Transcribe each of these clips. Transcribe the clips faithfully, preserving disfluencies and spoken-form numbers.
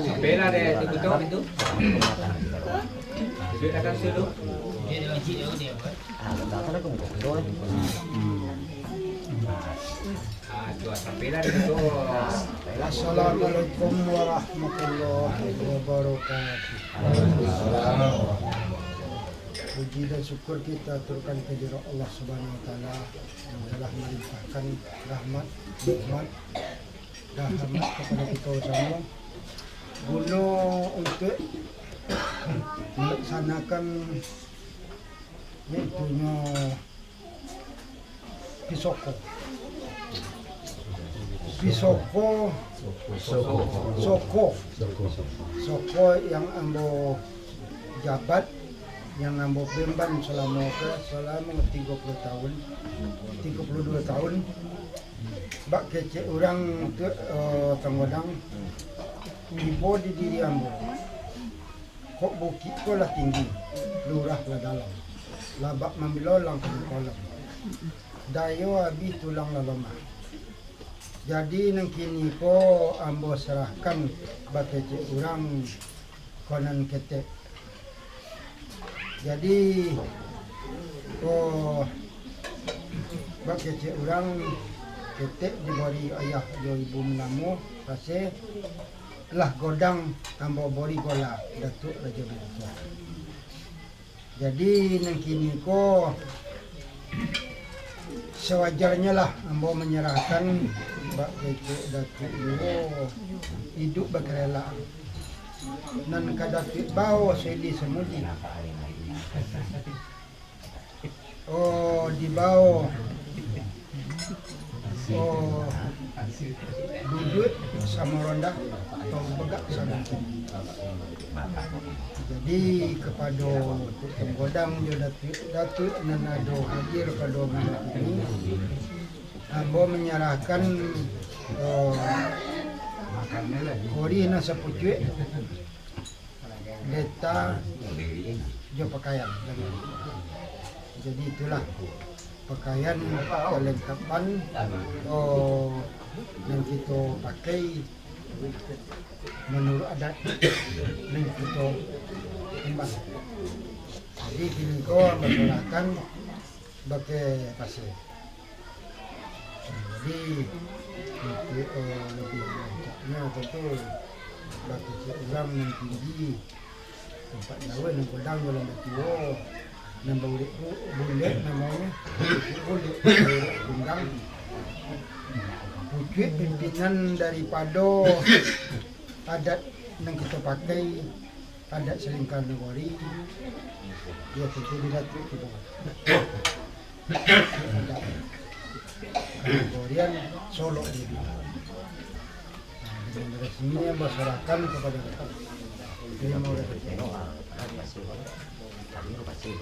Sampai lah deh, tu betul itu. Duduk kat kasur tu. Ah, tu sampai lah deh, betul. Assalamualaikum warahmatullahi wabarakatuh. Puji dan syukur kita aturkan kehadirat Allah Subhanahu wa Taala yang telah melimpahkan rahmat, nikmat, dan rahmat kepada kita sama, guna untuk melaksanakan, yaitunyo, Pisoko. Pisoko. Soko. Soko. Soko yang ambo jabat, yang ambo bemban salamo ka, salamo tigo puluah tahun, tigo puluah duo tahun. Bak kecek urang tu, eh, Tanggodang, tibo di diri ambo. Kok bukik ko lah tinggi, lurah lah dalam, labak mambilolang ka kolam, dayo abih tulang lah lomah. Jadi nan kini ko ambo sarahkan bakecek urang ko nan ketek. Jadi, ko bakecek urang ketek dibari ayah jo ibu manamo, pase lah godang ambo bori gola Datuak Rajo Bintang. Jadi, nan kini ko sawajarnyo lah ambo manyarahkan bak kecek Datuak juo iduik bakarela. Nan ka Datuak bao soli samuji. Oh, dibao. Oh, duduak samo rondah, atau bagak samo. Jadi, kapado Tanggodang jo Datuak, Datuak nan ado hadir pado malam ini, ambo manyarahkan, eh, korih nan sapucuak, leta jo pakaian. Jadi itulah pakaian kalengkapan, oh, nan kito pakai manuruik adat nan kito emban. Jadi kini ko masyarakat pakai pasir. Jadi, untuk, eh, lebih rancaknyo, tantu bakecek urang nan tinggi, tampak jauah nan godang jalan batuo, nan baurek bu-, bulek namonyo, bulek baurek tunggang. Pucuak pimpinan daripado adat nan kito pakai, adat salingka nagori, yo, tantu di Datuak tu. Adat nagorian Solok di. Nah, dengan resmi basarahkan kepada Datuak. Terima kasih.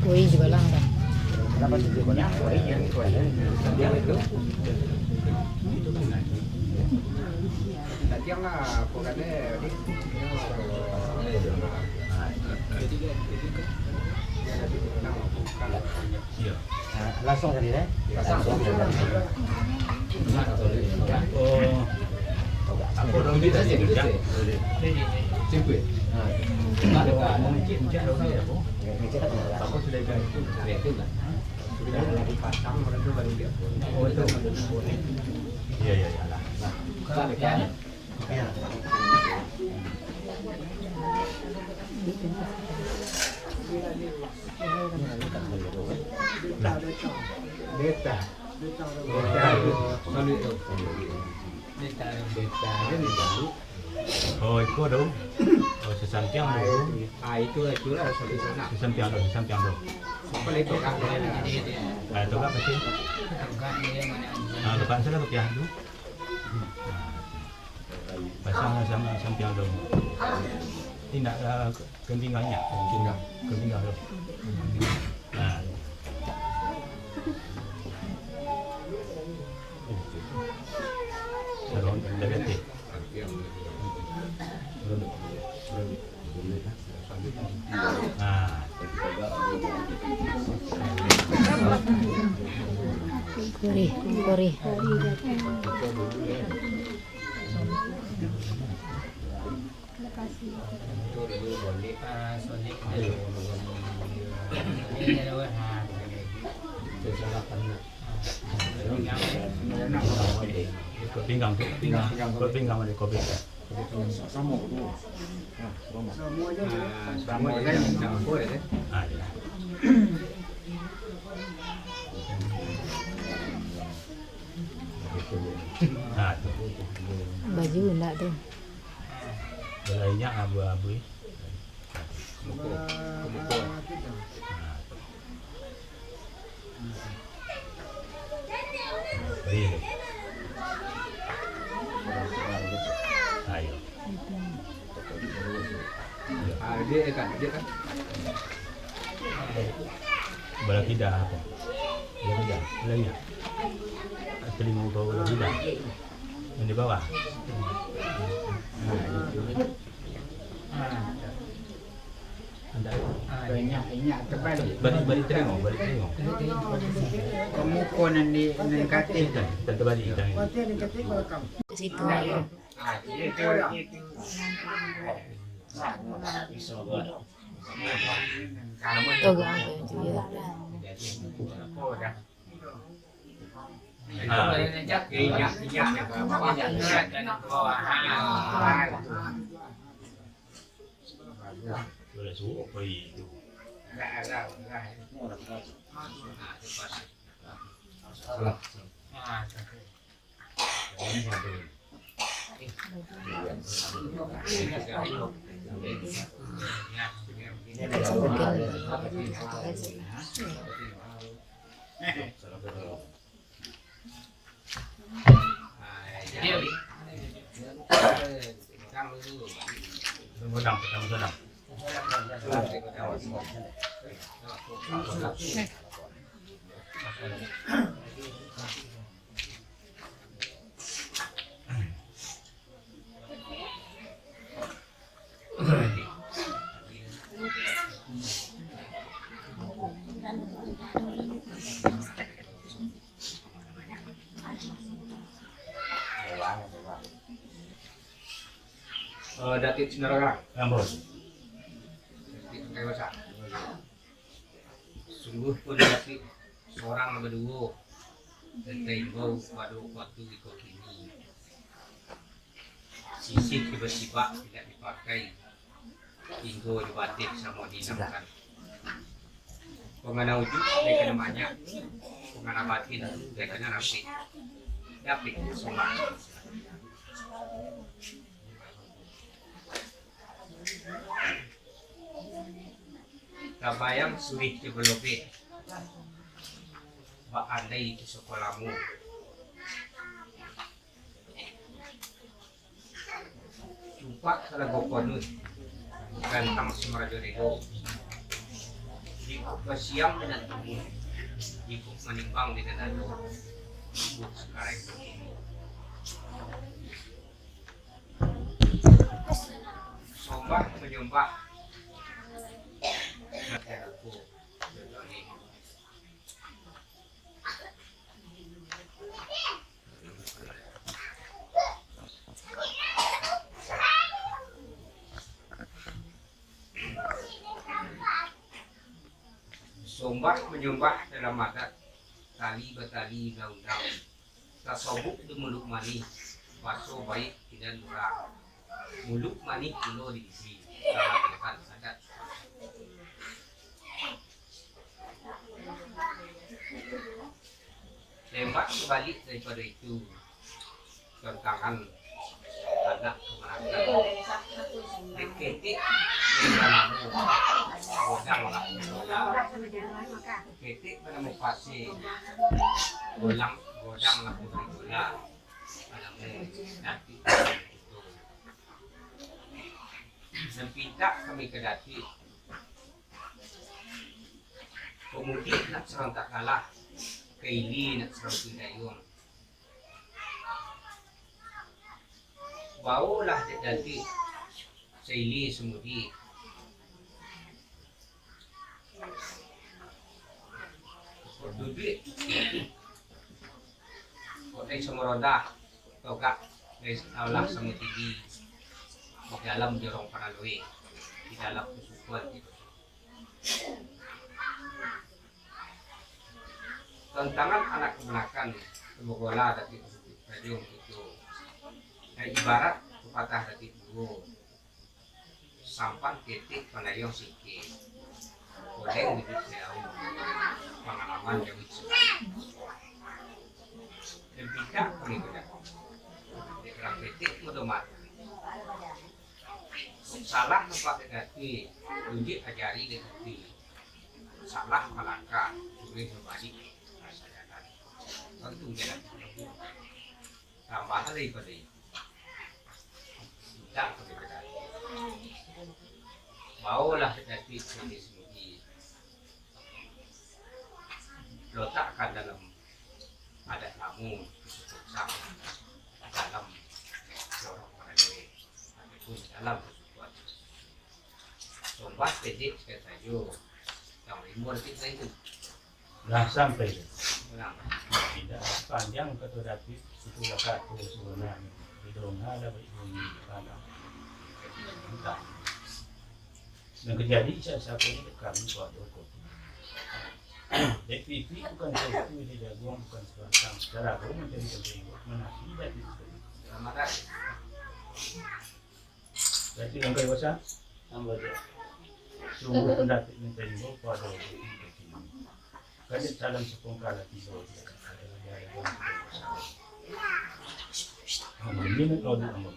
Oi, jugalah dah. Iyo. Ah, langsuang tadi, eh? Langsuang. Oh. Apo dong, bisa sih, bisa sih. Simple. Apo sudah itu? Sudah lagi pasang, orang tu baru dia. Oh, itu. Iya, iya, iya. Nah, Beta. Beta. Beta. Beta. Oh, iko tu. Oh, sasampiang tu. Ah, itu, itulah samping sana. Sasampiang tu, sasampiang tu. Apa lagi tu, Kak? Ah, tu, Kak, pasti. Ah, depan sana, Kak, ya, tu. Pasang lah sama sampiang tu. Indak lah, kentingannya. Kentingan. Kentingan tu. Nah. Kalau dari atas. Nah. Kuri, kuri. Pinggang tu, pinggang. Pinggang, pinggang. Samo tu. Samo je. Ah, iyo. Ah, tu. Baju indak tu. Balainya abu-abu. Ah, tu. Iyo. Ah, iyo. Ah, dia kan, dia kan. Bola kida apo? Bola kida, bola inyo. Telingo kau bola kida. Yang di bawah. Nah, itu. Indak. Balik, balik telingo, balik telingo. Kamu ko nan di, nan katik. Kita, kita terbalik, kita ni. Situ. Togak angkat itu, ya. Ah. Boleh suruh apa itu? Eh, Datuk Sinaroga. Ambo. Datuk Sinaroga. Sungguahpun Datuk surang baduo, nan taimbau pado wakatu iko kini. Sisih sibak-sibak indak dipakai, tingga jo bateh samo diinamkan. Pangana ujuik lai kana banyak, pangana batin lai kana rapek. Dapek sombah. Tabayang surih jo balobeh, bak andai di siko lamo. Cumpak talago konon, gantang si Marajo Dedo. Jikok basiang di nan tumbuah, jikok manimbang di nan ado. Buah sakarai. Sombah manyombah. Sombah manyombah dalam adat, tali batali undang-undang. Tasobok di muluik manih, baso baiak di nan murah. Muluik manih pulo di isi, dalam adat. Tembak sabalik daripado itu, tantangan anak kamanakan. Dek ketek nan banamo godang lah bola. Ketek banamo pasir, godang, godang lah putih bola. Banamo Datuk. Nan pintak kami ka Datuk, Pamudik nak sarang tak kalah, ka ilia nak sarang pindayuang. Baolah dek Datuk sailia samudik. Kok duduak, kok dari Samarodah, togak dari Saulah Samutidi, di dalam jorong Paralue, di dalam kusukuan itu. Tantangan anak kamanakan, samogolah Datuk Rajo mangikuti. Nan ibarat papatah Datuk Duo, sampan ketek pandayuang singkek, kodeng bibik daun, pangalaman jauah sudah. Dan pintak kami bajalan, dek urang ketek mudo mati. Salah nampak dek Datuk, tunjuak jari dek Datuk. Salah malangkah, suruah babaliak, rasa jalan. Tantu jalan. Tambah lai pado itu. Indak pado itu. Baolah Datuk sendiri-sendiri. Lotakkan dalam adat lamo, dalam jorong Paralue, ataupun dalam kusukuan. Sombah pendek sajo, yang limo detik sajo. Lah sampai tu. Nah. Tidak panjang kato Datuk, situlah kato sabananyo. Didonga lah baik bunyi, pandang. Entah. Nan ka jadi, sia-sia ko ni kami kuadokan. Dek Pipi bukan satu, di jaguang bukan sebatang. Sarago mancari tempat manapi dari itu. Selamat datang. Berarti langkah dewasa? Tambah tu. Sungguh pendapat minta imbau pada orang itu. Kadek salam sepongkal hati bawa dia. Amin. Amin.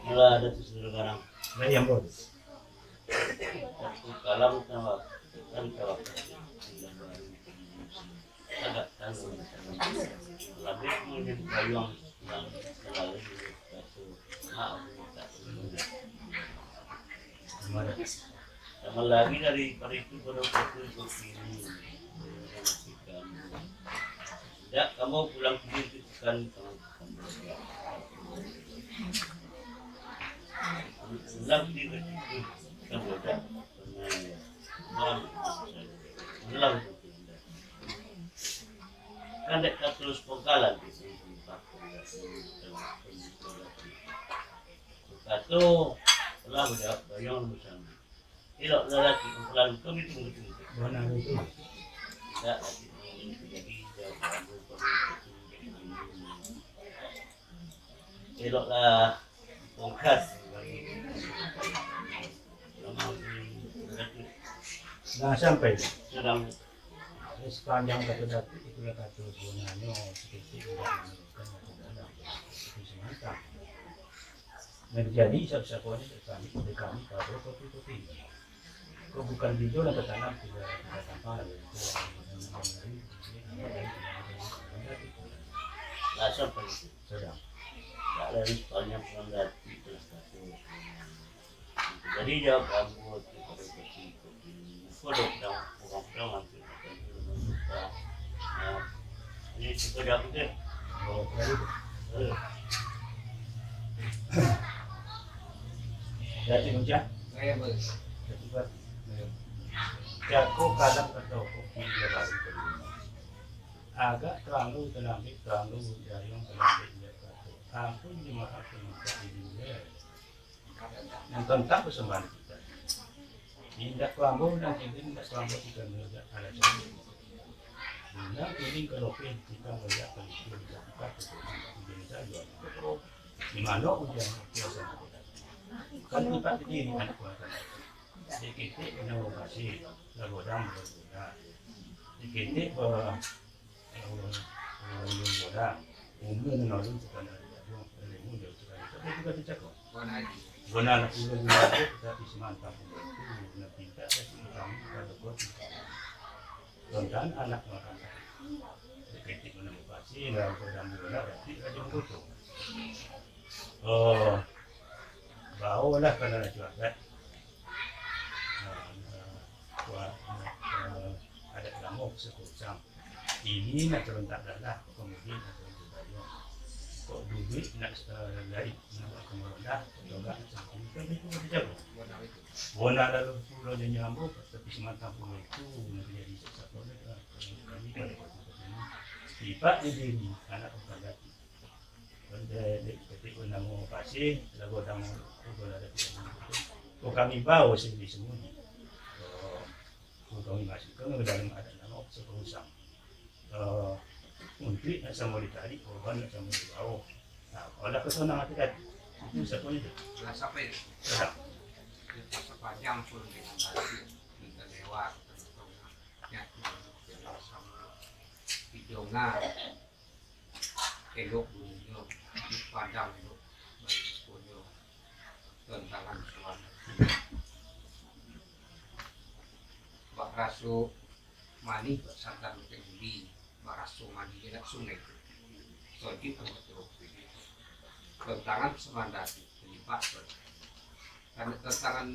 Mula ada tu saudara barang. Nah, yang bos. Satu kalam sama kan kalam. Agak tanggung. Lalu tu dia bayuang yang selalu satu hak tak sebenarnya. Tambah lagi dari paritu pada waktu itu kini. Tidak kamu pulang kini itu bukan pulang kini itu bukan bodoh. Pulang. Kan dek ka terus pangkalan di sini. Kato lah bajawab bayang macam elok lah laki kumpulan kami tunggu-tunggu. Bana itu. Tidak lagi jadi jawab ambo kami tunggu. Eloklah bongkar. Nah, sampai. Sepanjang kato Datuak, itulah kato sabananyo, saketek indak manurunkan kato dalam, tapi samantang. Nan jadi satu-satunya dari kami, dari kami, pada kopi-kopi. Kok bukan bijo nan tatanam, tidak, tidak tampan. Langsung pergi. Sedang. Tak lari sepanjang pengandati terus satu. Jadi jawab ambo tu pada kopi-kopi. Kodok dang, orang dang. Ini cukup jauh tu. Oh, tadi tu. Eh. Jadi, Bujang. Saya, Bos. Jadi, Bos. Jago kalam atau kopi dia baru tadi. Agak terlalu terlambat, terlalu dari yang terlambat dia kata. Ampun dimaafkan minta izin dia. Nan tantang pasambahan kito. Indak kuambo nan kini, indak kuambo kito mangajak alasan. Indak kini kalau kini kito mangajak kaliku, indak buka kito, indak kini sajo. Di mano ujian kito sama kito. Kan tempat diri anak kuasa. Dikit-dikit kena mukasi, lagodang berguna. Dikit-dikit, eh, Urang bodoh. Umua nan lalu tu kan dari gadang, dari muda tu kan. Tapi tu kan dicakap. Bona nak pulang juga, tapi samantang pulang tu, nak pinta, tapi kami, kita ada buat. Tentang anak makan. Dikritik mana mukasi, lah, bodoh, bodoh, tapi raja mengkutuk. Oh, baolah kana raja adat. Ah, ah, kuat, ah, adat lamo, suku Usang. Ini nak tarontak dalah, kemudian nak tarontak dalam. Kok duduak nak, eh, lain, nak buat kemarondah, coba nak sampai, kan itu masih jauh. Bona lalu pulau janji ambo, tapi samantang pulau itu, nak jadi sesuatu, eh, kami pada waktu ini. Sifat di diri, anak bukan dati. Dek, dek, ketik pun namo pasih, lagu namo, lagu lah dati. Kok kami bawa sendiri semua ni. Oh, kok kami masuk ke dalam adat namo, suku Usang. Eh, untuak nak samo ditarik, korban nak samo dibawo. Nah, kalau lah ka sanang ati tadi, itu sakonyo tu. Lah, sapa itu? Sadang. Sapanjang pun dengan tadi, minta lewat, minta tolong. Ya, minta samo. Idongan. Elok bunyinyo, dipandang elok, baitu sakonyo, tantangan suan. Bak raso manih, bak santan teh guli, bak raso manih nak sungai tu. Sojuik ambo tu. Tantangan samandati, lipat tu. Karano tantangan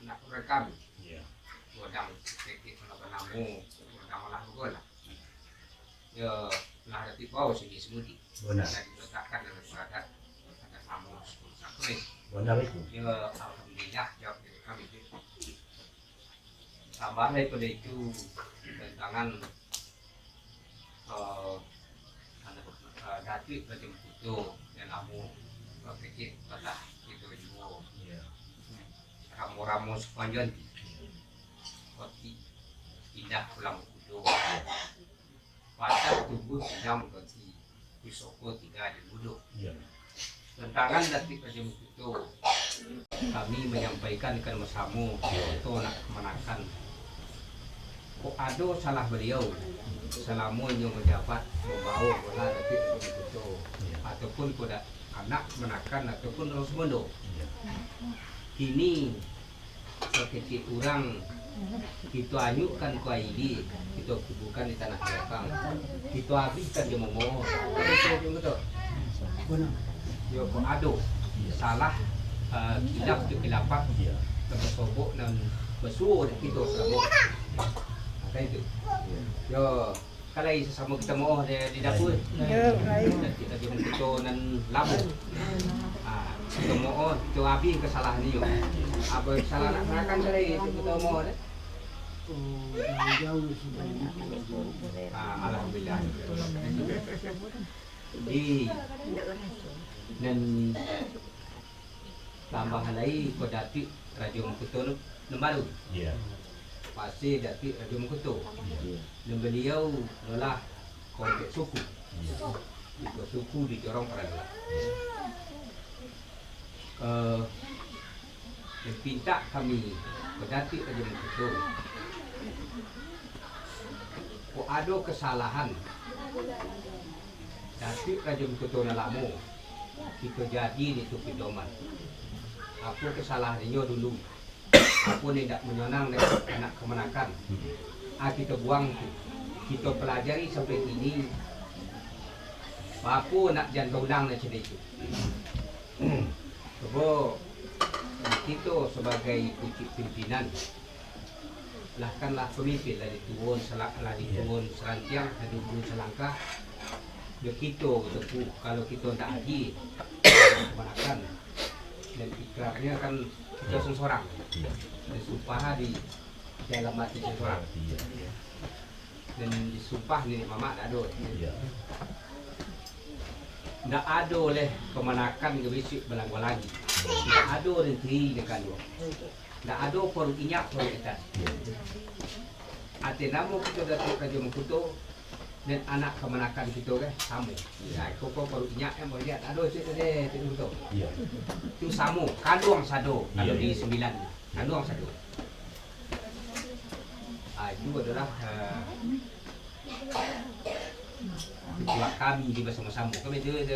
nak urang kami. Iya. Godang seketek lah banamo, godang lah bagolah. Yo, lah Datuak Bau sini semudi. Benar. Sudah diletakkan dalam adat, adat lamo sepuluh sakril. Benar itu. Yo, alhamdulillah, jawab dari kami tu. Tambah daripada itu, tantangan, eh, anak, eh, Datuak Rajo Mangkuto nan lamo, eh, kecil patah itu juo. Iya. Ramo-ramo sapanjang ti. Iya. Koti indah pulang kudo. Iya. Patah tumbuah pinang bagi pusoko tingga di mudo. Iya. Tantangan Datuak Rajo Mangkuto, kami manyampaikan ka basamo, iya, kito nak kamanakan. Kok ado salah baliau, salamo inyo manjabat, mambawo bola Datuak Rajo Mangkuto, iya, ataupun kok dak anak kamanakan, ataupun urang sumando. Iya. Kini, sakecek urang, kito anyuikkan ka aia, kito kubuakan di tanah balakang, kito abihkan jo momo. Kan itu, Jung, tu? Yo, kok ado salah, eh, kilaf jo kilafat, nan basobok, nan basuo dek kito salamo. Nah, kan itu. Yo, Kalai sasamo kito mooh di, di dapua. Yo, baik. Dan kito jo kito nan lamo. Ah, kito mooh, kito abih kesalahan iyo. Apo kesalahan nak makan tadi, itu kito mooh deh. Ah, alhamdulillah. Di, dan Tambah lai ko Datuak Rajo Mangkuto nan baru. Iya. Pasti Datuak Rajo Mangkuto. Iya. Nan baliau adalah kompek suku. Iya. Iko suku di Jorong Paralu. Iya. Eh, nan pintak kami ko Datuak Rajo Mangkuto. Kok ado kesalahan, Datuak Rajo Mangkuto nan lamo, kito jadi di tu pidoman. Apo kesalahan inyo dulu? Apo nan indak manyonang dek anak kamanakan? Ah, kito buang tu. Kito pelajari sampai kini. Baapo nak jan taulang nan cando itu? Cubo kito sabagai pucuk pimpinan, lah kan lah pamimpin, lah dituo sala-, lah dituo sarantiang, lah diuruih salangkah. Yo kito batumpu, kalau kito ndak adie, kamanakan, dan ikrarnyo kan kito sorang-sorang. Iya. Dan sumpah di dalam ati sorang-sorang. Iya. Dan disumpah niniak mamak ndak ado. Iya. Ndak ado lai kamanakan ka bisuak balang-balang. Ndak ado renti di kanduang. Ndak ado paruik inyak, paruik itan. Ateh namo kito Datuak Rajo Mangkuto, dan anak kamanakan kito kan samo. Nah, iko ko paruik inyak kan, paruik inyak ndak ado cek tadi, Datuak Mangkuto. Iya. Tu samo, kanduang sado, kalau di Sembilan, kanduang sado. Ah, itu adalah, eh, buat kami di basamo-samo. Kami tu, tu,